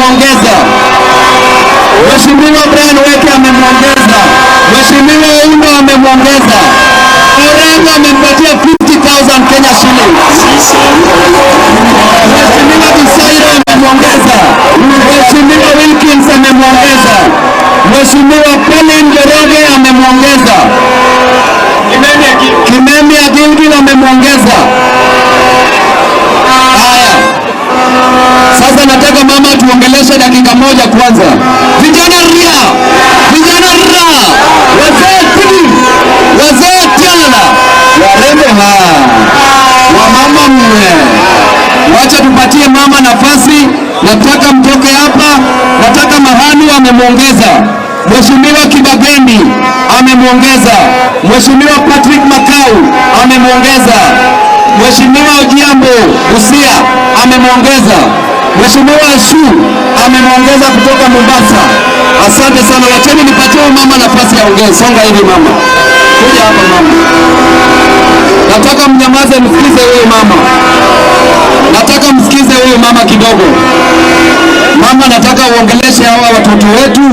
amemwongeza. Mheshimiwa Brian Weke amemwongeza. Mheshimiwa Oundo amemwongeza. Orengo amempatia 50,000 Kenya shillings. Mheshimiwa Gisairo amemwongeza. Mheshimiwa Wilkins amemwongeza. Mheshimiwa Pauline Njoroge amemwongeza. Kimemi Gilgil amemwongeza. Haya. Sasa nataka mama tuongeleshe dakika moja kwanza. Vijana ria, vijana ra, wazee tili, wazee tialala, warembo ha, wamama mwe. Wacha tupatie mama nafasi. Nataka mtoke hapa. Nataka Mahanu amemwongeza. Mheshimiwa Kibagendi amemwongeza. Mheshimiwa Patrick Makau amemwongeza. Mheshimiwa Ojiambo Busia amemwongeza. Mheshimiwa Ashu amemwongeza kutoka Mombasa. Asante sana. Wacheni nipatie mama nafasi ya ongee. Songa hivi mama. Kuja hapa mama. Nataka mnyamaze msikize huyu mama. Nataka msikize huyu mama kidogo. Mama, nataka uongeleshe hawa watoto wetu,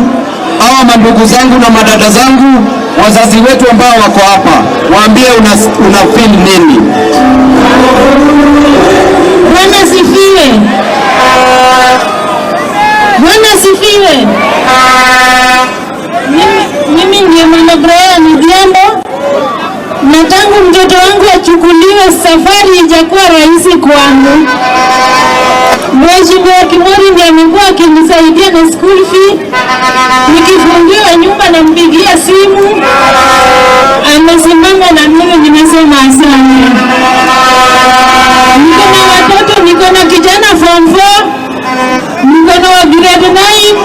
hawa mandugu zangu na madada zangu, wazazi wetu ambao wako hapa. Waambie una feel nini? Bwana sifiwe. Bwana sifiwe. Mimi ndiye Mama Brian Odhiambo, na tangu mtoto wangu achukuliwe safari ijakuwa rahisi kwangu. Mheshimiwa Kimori ndiye amekuwa akinisaidia na school fee. Nikifungiwa nyumba nampigia simu, amesimama na mimi, nimesema asante. Niko na watoto, niko na kijana form 4, niko na wa grade 9,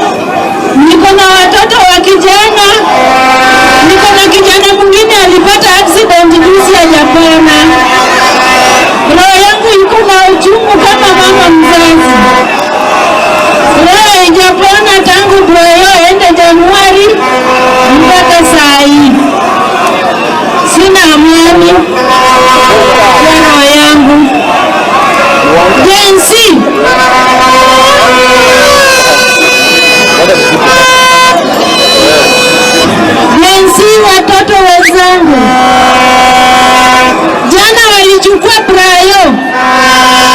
niko na watoto wa kijana, niko na kijana mwingine alipata accident juzi hajapona. Roho yangu iko na uchungu kama mama mzazi. Roho haijapona tangu Brayo ende Januari mpaka saa hii. Sina amani kwa roho yangu. Gen Z, Gen Z, watoto wenzangu, jana walichukua Brayo,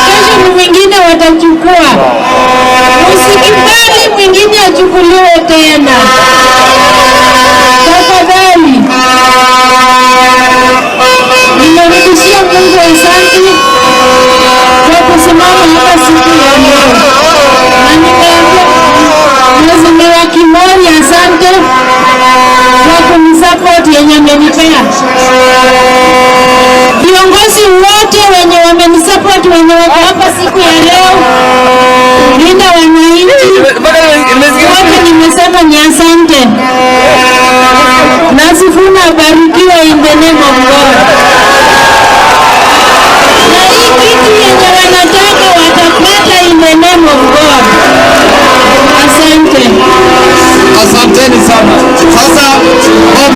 kesho ni mwingine watachukua. Usikubali mwingine achukuliwe tena, tafadhali. Nimerudishia Mungu asante kwa kusimama hapa siku ya leo, na nimeambia Mheshimiwa Kimori asante kwa kunisupport yenye amenipea. Viongozi wote wenye wamenisupport wenye wako hapa siku ya leo, linda wananchi wote, nimesema ni asante. Na Sifuna abarikiwe in the name of